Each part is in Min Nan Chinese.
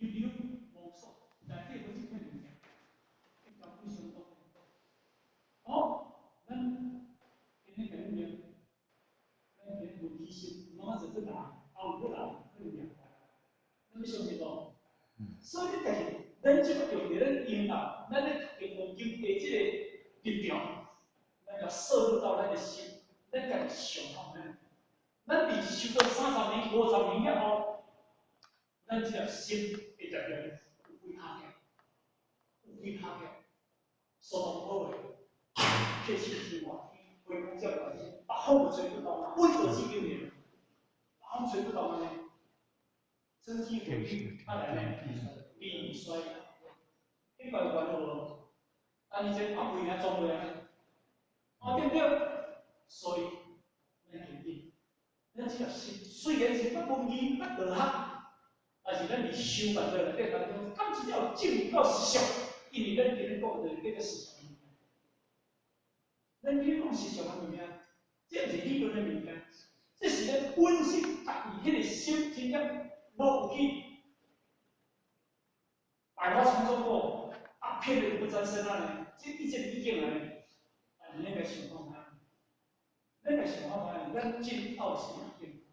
执着无所，内底无這款物件，應該非常多。好，咱今日共你念，咱今日無起心，攏仔做這人，後有要人可能念。咱欲相信無？所以你家己，咱這個用佇咱音樂，咱咧讀經文經的這個立場，咱要攝入到咱的心，咱家己想看覓。咱佇修到30年、50年了後，咱這粒心會常常有幾拍起，有幾拍起，蘇東坡話：客死天外天，回光照外天，北風吹不動，穩到這幾年，北風吹不動按呢，曾幾回啊來呢，必衰。彼個有關無？啊，你這啊規領裝落來，啊對不對？所以咱緊緊，咱這粒心雖然是較文藝、較道學，但是咱佇修辦的內底當中，敢真正有證明到實相，因為咱今日講的就是叫做實相物件。咱今日講實相的物件，這毋是理論的物件，這是咱本身家己彼個心真正無有去百花叢中過，啊片葉不沾身按呢，這一這意境按呢，但是咱該想看覓，咱該想看覓，咱進奧是意境，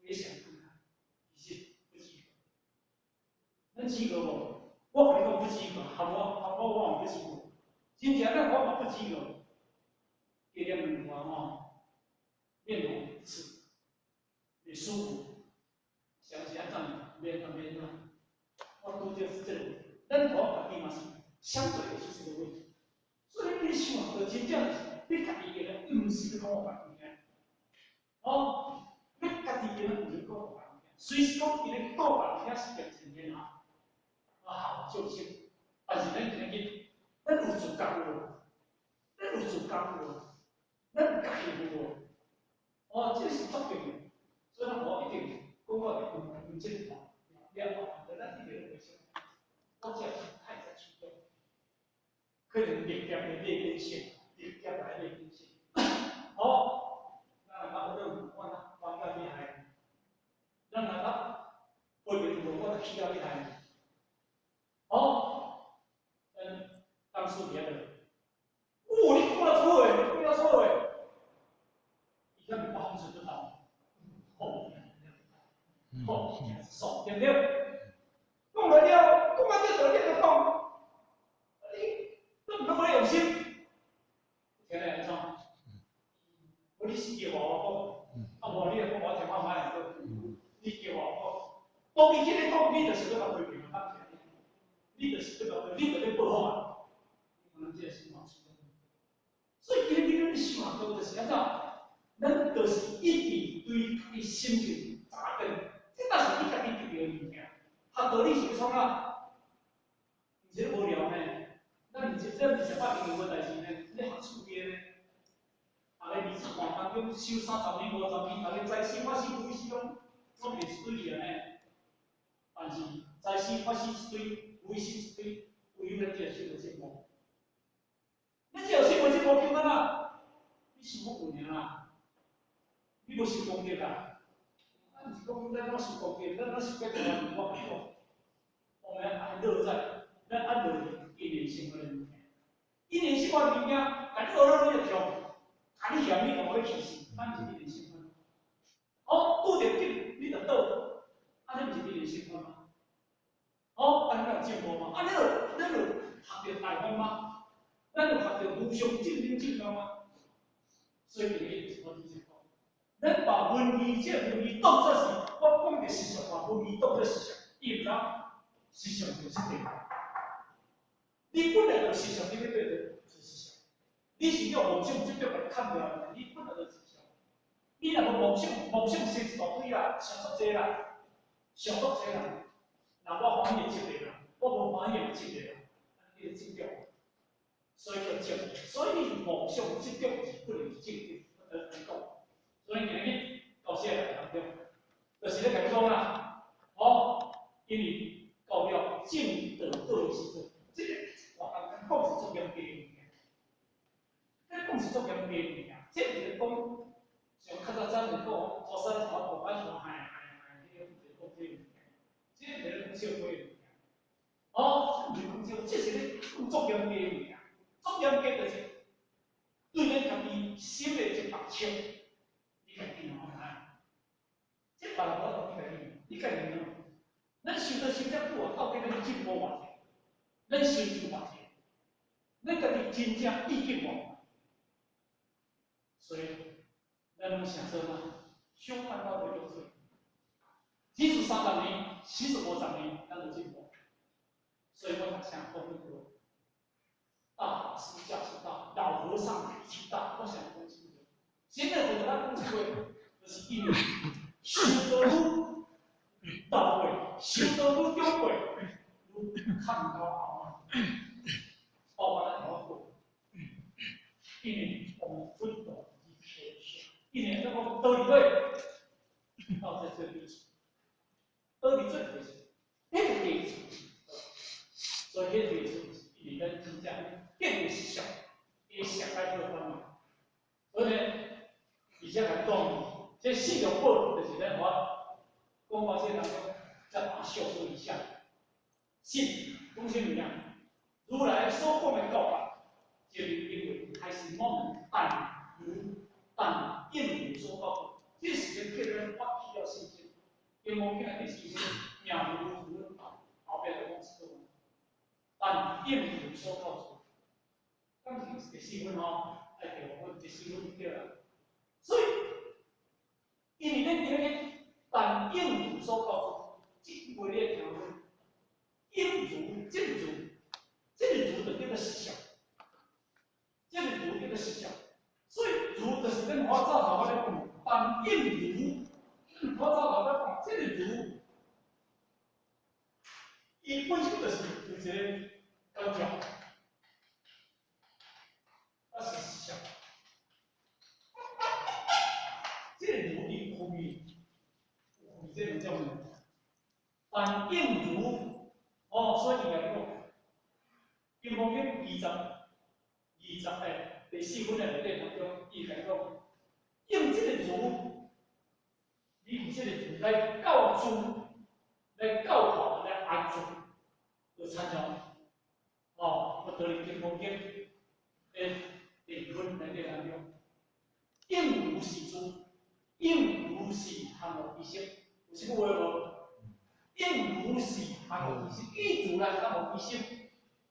回想看看，其實不及格。咱及格無？我共你講不及格，含我含我我嘛不及格。真正咱我嘛不及格。加點兩塊吼，面紅耳赤，袂舒服，想是按怎免啊免啊，我拄著是這個問題。咱我家己嘛是相對的是這個問題。所以你想，就真正是你家己的，毋是咧講予別人聽。哦，你家己的毋是講予別人聽。雖是講伊咧講別人聽是變成天啊，啊好救星，但是咱今日，咱有自覺無？咱有自覺無？咱有覺悟無？哦，這是足重要。所以咱我一定講我會分這個了後，咱一定會想，我這是太在其中，可能歷劫的劣根性，歷劫來劣根性。好，咱若講學我若玩較厲害，咱若講背面無，我起較厲害。好，咱當初佇遐個，哦，你講了錯的，你講了錯的，伊遐是北風吹不動，好，好，爽，對不對？講來了，講啊這道理就講，你都毋攏無咧用心，聽來按怎？無你是叫我講，啊無你講我聽看覓就你叫我講，當伊這個講，你就是欲共批評啊，你就是欲共，你就咧報復啊。可能這個是嘛所以今日你想到就是按怎？咱就是一直對家己心性扎根，這若是你家己得著的物件。學道理是欲創啥？毋是咧無聊呢？咱毋是這毋是百年無代誌呢？咧學厝邊呢？逐個20外當中修30年、50年，逐個知死法死、無死攏攏袂一對去按呢。但是知死法死一堆，無死一堆，唯有咱這個心無進步。你這個心無進步，叫按怎？你想欲睏爾啦？你無受攻擊啊？咱毋是講咱攏受攻擊，咱攏受幾多人？我共你講，我們愛樂在，咱愛樂佇因緣生法的物件，因緣生法的物件，共你學了你就跳，共你嫌你就無欲氣死，咱毋是因緣生法。哦，拄著境你就倒，按呢毋是因緣生法嗎？哦，按呢有進步嗎？按呢有，咱有學著大法嗎？咱有學著無上正等正覺嗎？所以今日就是我拄才講，咱把文字這個文字當作是，我講的實相，把文字當作實相，伊毋知實相就是對。你本來就實相，你欲對著是實相。你是用夢想執著共砍掉，你本來就是實相。你若無夢想，夢想生一大堆啦，想足濟啦，想足濟啦。若我歡喜就執著啦，我無歡喜就執著啦，按呢叫執著。所以叫執，所以夢想執著是不能正的，不得來講。所以今日到這個當中，就是咧共你講啦，哦，因為到了證得果的時陣，這個我剛剛講是足嚴格的物件，這講是足嚴格的物件，這毋是咧講像較早咱咧講，高山草講啊像嗨嗨嗨，彼個毋是講這個物件，這毋是咧講笑話的物件。足嚴格的物件，足嚴格就是對咱家己心的一百尺，你家己看看，這別人無法度你家己，你家己呢？咱修道修遮久啊，到底咱進步偌濟？咱成就偌濟？咱家己真正意見無？所以，咱攏想說嘛，想辦法就做。只是30年、40、50年，咱就進步。所以我才想講那個大法師教示大，老和尚脾氣大，我想講這個。現在就咱講這個，就是因為修道愈到位，修道愈長過，愈看高傲，包括咱好過，因為我們奮鬥以天下，因為那個道理對，到這最低處，道理最低處，那個低處，所以彼個低處是因為咱真正見有實相，伊實在做方面，所以呢，而且來講，這四個寶就是咱話講話這當中，再把它敘述一下。信，講啥物件？如來所講的教法，就是因為開始我們但如但應如所教，這時陣叫咱發起了信心。金剛經的第四分，命如如後壁就講這個，但應如所教做，敢是第四分吼，愛第五分，第四分對啦。所以，因為咱今日但應如所教做，這句話你會聽過？應如，這個如，這個如就叫做實相，這個如叫做實相。所以如就是咱我早頭我咧講，但應如，我早頭咧講，這個如，伊本身就是有一個觀照，啊是實相。這個如伊有分有分這兩種物，但應如，哦，所以伊來講，金剛經二十第四分的內底當中，伊來講，用這個如，你用這個如來教住，來教化，來安住，就親像，哦，我佇金剛經的第二分內底當中，應如是住，應如是含悟其心，有這句話無？應如是含悟其心，以如來含悟其心，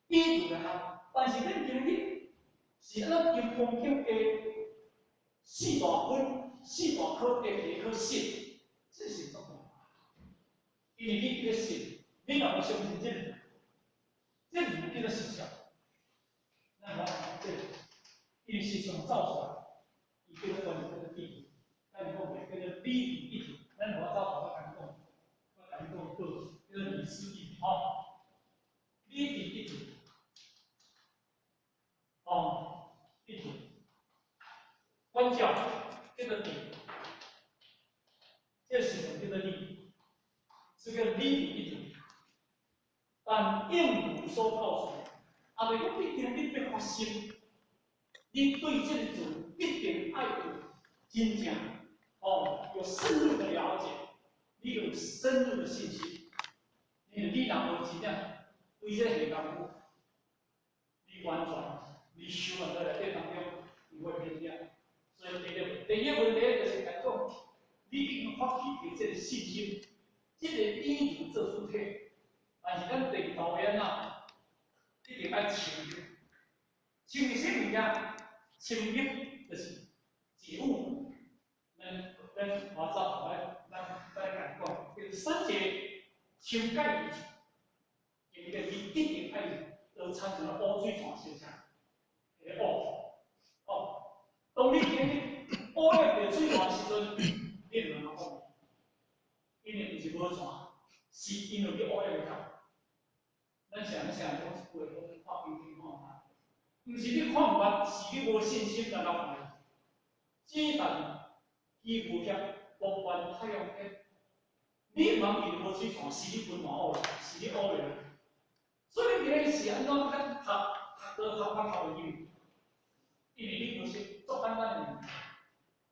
以如來含。但是咱今日是按怎金剛經的四大分、四大科的第一科信，這是足重要。因為你這個信，你若無相信這個，這個叫做實相。咱講這個，因為實相走出來，伊叫做關叫做諦，咱講的叫做理諦一體。咱無走頭我共你講，我共你講叫做理事義吼，理諦一體。哦，一體，觀照叫做諦，這個時陣叫做理，這個理諦一體。但應如所教示，啊，就是講你今日欲發心，你對這個字一定愛有真正哦，有深入的了解，你有深入的信心。因為你若無真正對這個下功夫，你完全你修完在內底當中，你會偏掉。所以第一個問題就是來講，你已經發起的這個信心，這個以如做主體。但是咱第二道緣啊，一定愛深入，深入啥物件？深入就是解悟。咱我早頭來，咱來講，就是三界深解義，因為你一定愛都親像烏水泉相像，彼個烏哦，當你今日烏入著水泉時陣，你就通講，因為毋是無泉，是因為你烏入去。咱常常講一句話，講看冰天看毋捌，毋是你看毋捌，是你無信心來看。只但基無協，不管太陽天，你毋通以為無水泉，是你本大烏，是你烏的。所以你今日是按怎較讀讀倒讀較讀袂入？因為你無信，足簡單的物件，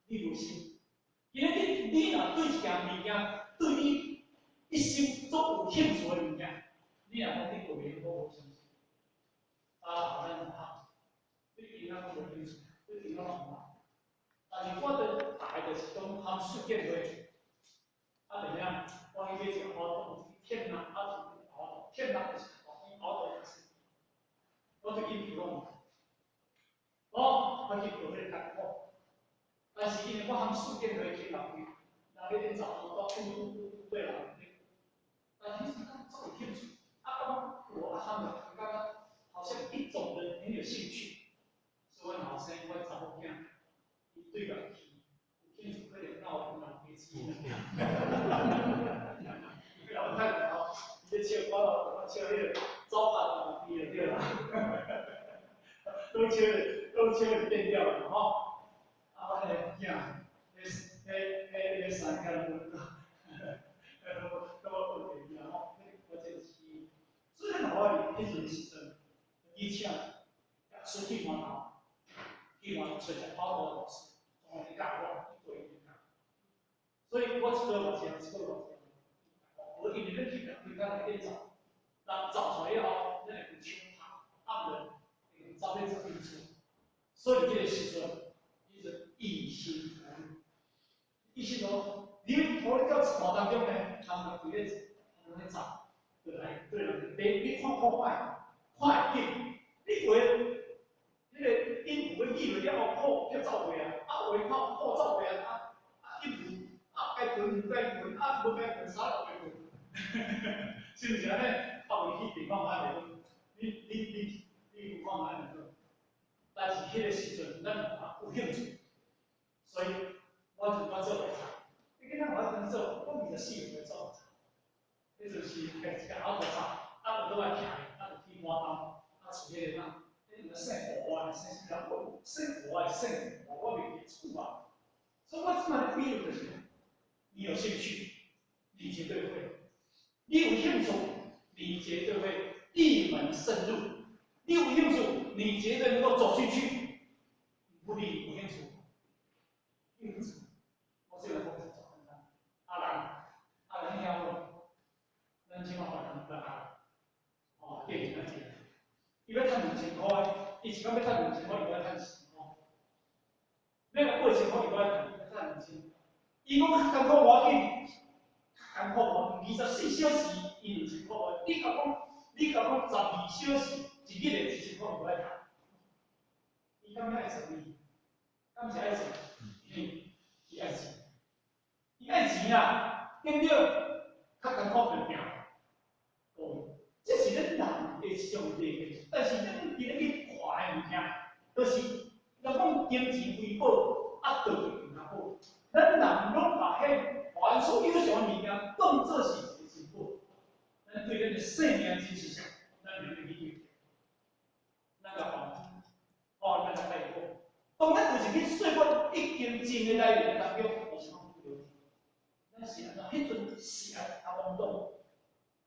你無信。今日你若對一件物件，對你一生足有興趣的物件，你若講你過袂，我無相信。啊，咱哈，對其他攏無興趣，對其他攏毋捌。但是我的大就是講含水見會，啊，就遐，我去買一個活動，欠力，啊，就活動，欠力就是活動就是，我對音符攏毋捌。哦，我去學彼個艱苦，但是因為我含水見會去人人咧咧走路，拄拄拄拄對人咧，但是彼時陣足有興趣，啊，感覺有啊，含著感覺好像一種人很有興趣，所以阮後生，阮查某囝，伊對樂器有興趣，可能甲我阮老爸子。伊老太吼，伊咧笑我，我笑彼個走拍就對啦，攏笑變調啦吼。啊，我彼個囝，彼彼彼彼三個攏無，攏無學會吼。我這是，所以咱老我彼陣時陣，伊請出去外頭，去外頭揣一個跑道老師，專門教我，一對一教。所以我一個月偌濟，一個月偌濟。無因為咱去規工來練習，人走出來以後，咱會去搶拍，暗落會走去十分厝。所以這個時陣，伊就一心投入，一心投入。你投入到一段當中呢，他們佇咧，他們咧走，就來對人，你你看看快，看會緊，你話彼個音符要記落了後，譜才走過啊，啊有的看譜走過啊，啊啊音符啊該彈毋該彈，啊無該彈啥都該彈，是毋是按呢？啊有去地方按呢，你你你你有看按呢做？但是彼個時陣，咱有興趣，所以我就我做白菜。你囡仔我當做，我24歲做白菜。彼陣時家己一個後頭走，啊有倒來徛，啊就去搬東，啊厝彼個哪，彼陣姓胡啊，姓啥物？姓胡啊，姓胡，我袂記厝啊。所以我這擺的比喻就是，你有興趣，你絕對會；你有興趣，你絕對會一門深入；你有興趣，你絕對能夠走進去。不你有興趣，有興趣，我這個講是做簡單。阿蘭，阿蘭聽無？咱這馬別人別阿，哦，計較濟。伊欲趁2000箍，伊一工欲趁兩千箍，伊欲趁10塊。欲8千箍，伊欲趁，欲趁2000。伊講較艱苦無要緊，較艱苦無，24小時伊2000箍無。你共講，你共講12小時，一日的1000箍伊無愛趁。伊敢愛做伊？敢是愛錢？嘿，伊愛錢。伊愛錢啊，對毋對？較艱苦就拼。各位，這是咱人的一種理解，但是咱佇咧去看的物件，就是若講金錢為寶，啊道德更較好。咱人攏把彼凡所有相的物件當做是一個珍寶，咱對咱的生命真實上，咱袂去對。咱共講，哦，咱共帶過。當咱就是去說服已經真的來源當中，為什麼不了？咱是按怎？彼陣是愛較懵懂。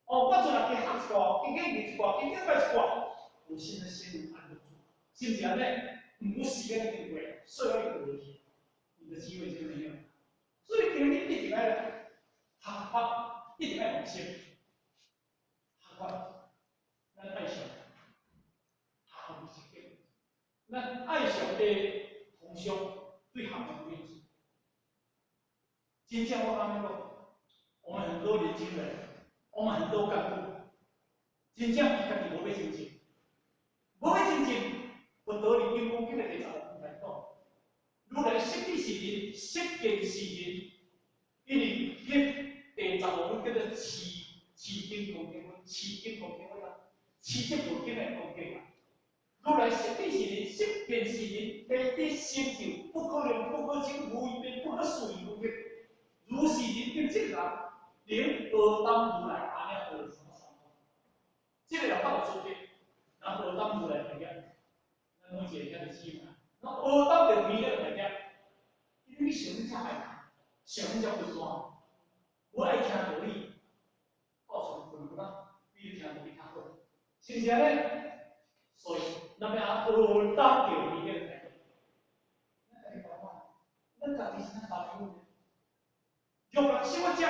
哦，我陣若加學一寡，加加練一寡，加加拜一寡，有新的心安住，是毋是按呢？毋過時間已經過，歲月已經過去，你的機會就沒有。所以今日你一定愛學法，一定愛用心。學法，咱愛上，學法是個。咱愛上的同修對學問有興趣。真正我按呢講，我們很多年輕人，我們很多幹部，真正伊家己無欲精進，無欲精進，佛陀佇金剛經的第十五品來講，如來悉地是人，悉見是人，因為彼第十五品叫做持持經恭敬分，持經恭敬分啊，持這部經的恭敬啊。如來悉地是人，悉見是人，地地成就不可量、不可稱、無異變、不可思議功德。如是人等這個人，能阿當如來阿彌陀什麼什麼？這個人較有資格，然後阿當如來畢業，咱每一個遐就起嘛。那阿當就畢業畢業，因為你想你才愛聽，想你才不單，無愛聽道理，到厝睏睏啊，比你聽道理較好，是毋是按呢？所以，咱欲按阿當就畢業來講，咱家己看看，咱家己是哪搭樣？若人生活者，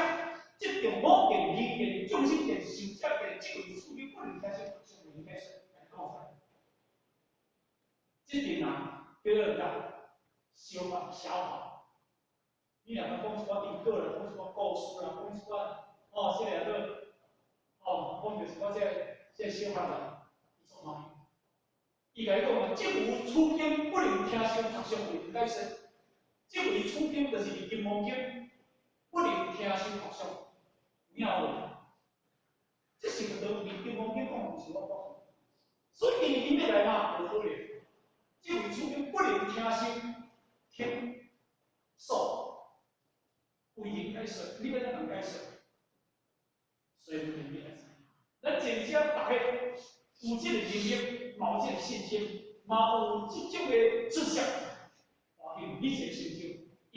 這種五見、人見、眾生見、壽者見，這個事你不能聽說，上面應該說，來講出來。這陣人叫做啥？小法小法。你若講一寡因果啦，講一寡故事啦，講一寡哦，這個個哦，講著一寡這個小法啦，伊做嘛？伊共你講啊，這無此經不能聽受讀誦為解說。這位此經就是佇金剛經，不能聽受讀誦，有影無？這是個佇金剛經講，毋是我講。所以因為因欲來嘛，無可能。這位此經不能聽受聽說，為人解說，你欲怎樣解說？所以問題來。咱前者逐家有這個能力，嘛有這個信心，嘛有這種的知識，環境你一個成就，𪜶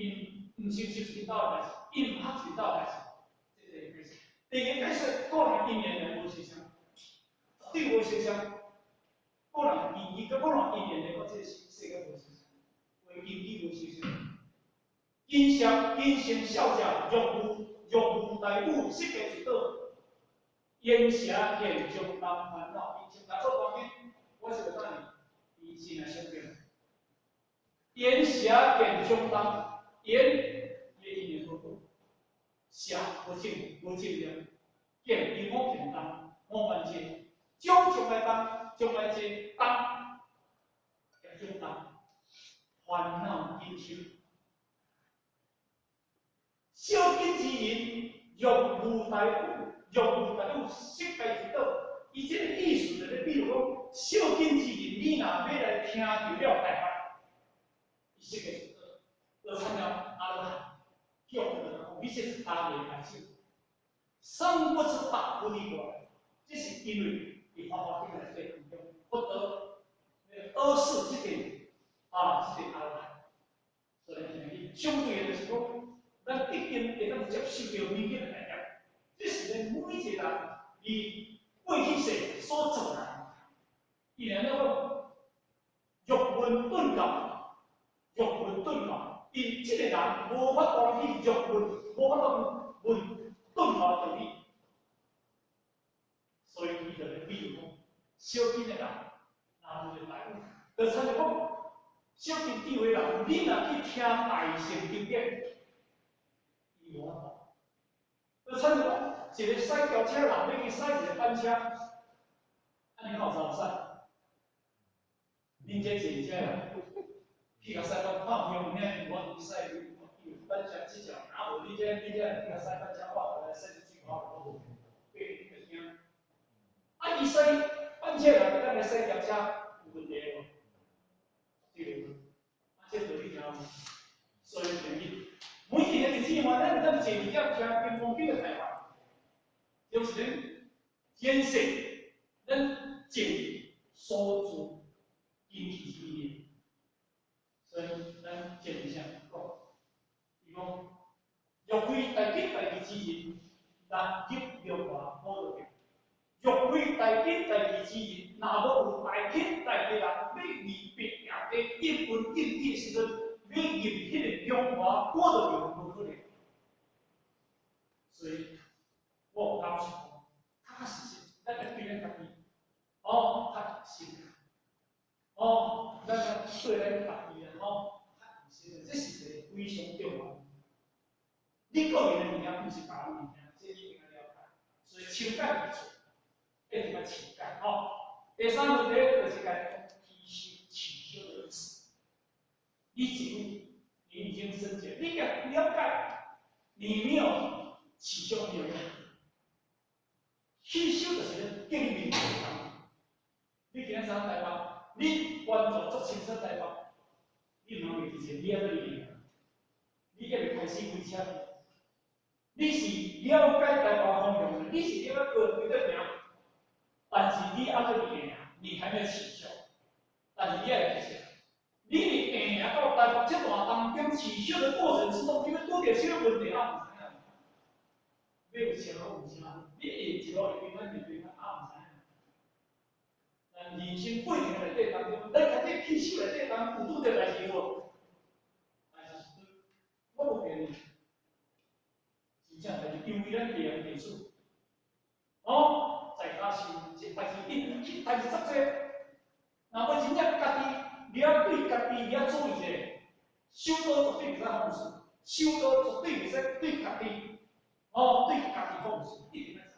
毋成就一道的代誌，𪜶毋學一道的代誌，這個解釋。第二個解釋，個人因緣來無相像，絕對無相像。個人因伊佮個人因緣來講，這個世界無相像，為因緣無相像。謹善謹善孝者，若無大有，悉皆出倒。言邪見中當煩惱，伊像大做關鍵，我是有等你，伊先來相變。言邪見中當，言伊的因緣無好，邪無正無正念，見伊五見當五萬劫，種種來當，種來劫當，中當煩惱根深。小根之人，若無大有，若無大有，悉皆出倒。伊這個意思就是，比如講，小根之人，你若欲來聽著了大法，伊悉皆出倒，就參了阿羅漢，叫佛講，你這是大未開始，尚不知大菩提果，這是因為佇法華經內底當中，佛陀阿世這個啊，這個阿羅漢，所以聽相對的就是講，咱一定會當接受著明經的大業，這是咱每一個人伊過去世所做的。伊爾咧講，欲聞頓教，欲聞頓教，𪜶這個人無法度去欲聞，無法度問頓教道理，所以伊就咧比如講，小根的人，若有大悟，就親像講，小根智慧人，你若去聽大乘經典，伊無法度。就親像講，一個駛轎車人欲去駛一個板車，按呢敢有走使？恁這坐車人，去共駛講看有影，我去駛板車，這只啊無你這去共駛板車，我來駛水口都無，對，你就聽。啊，伊駛板車人，咱來駛轎車有問題無？對無？啊，這道理聽無？所以建議，每一個日子嘛，咱會當坐佇遮聽金剛經的大法，就是咱建設咱前所做根器之念。所以咱建議啥講？伊講，若非大吉大利之人，難入龍華果道境。若非大吉大利之人，若無有大吉大利人，欲離別業的應聞應語的時陣，欲入彼個龍華果道境，無可能。所以，我有感受講，確確實實，咱愛對咱家己，哦，較誠懇，哦，咱愛對咱家己啊，吼，較誠實，這是一個非常重要。你個人的物件，毋是別人物件，這你應該了解。所以，清簡而做，一定愛清簡吼。第三問題就是講起修起修的意思。你進入，你已經升級，你要了解，你沒有起修沒有用。起修就是咧建立你今仔早台北，你完全足清楚台北，你毋通袂記者，你猶閣會你猶未開始開車。你是了解台北方向，你是了解高鐵對行，但是你猶閣佇下，你還沒起修，但是你愛記者，你佇下到台北這段當中起修的過程之中，你欲拄著啥物問題，也毋知影。欲有車攏有車，你會一路會平安袂平安，也毋知影。咱人生過程內底當中，咱開始起修內底當中有拄著代誌無？但是我無騙你，真正代誌，因為咱袂曉技術。哦，在家時，這代誌一，這代誌足濟。若欲真正家己你愛對家己，你愛注意者，修道絕對袂使放肆，修道絕對袂使對家己，哦，對家己放肆，一定愛。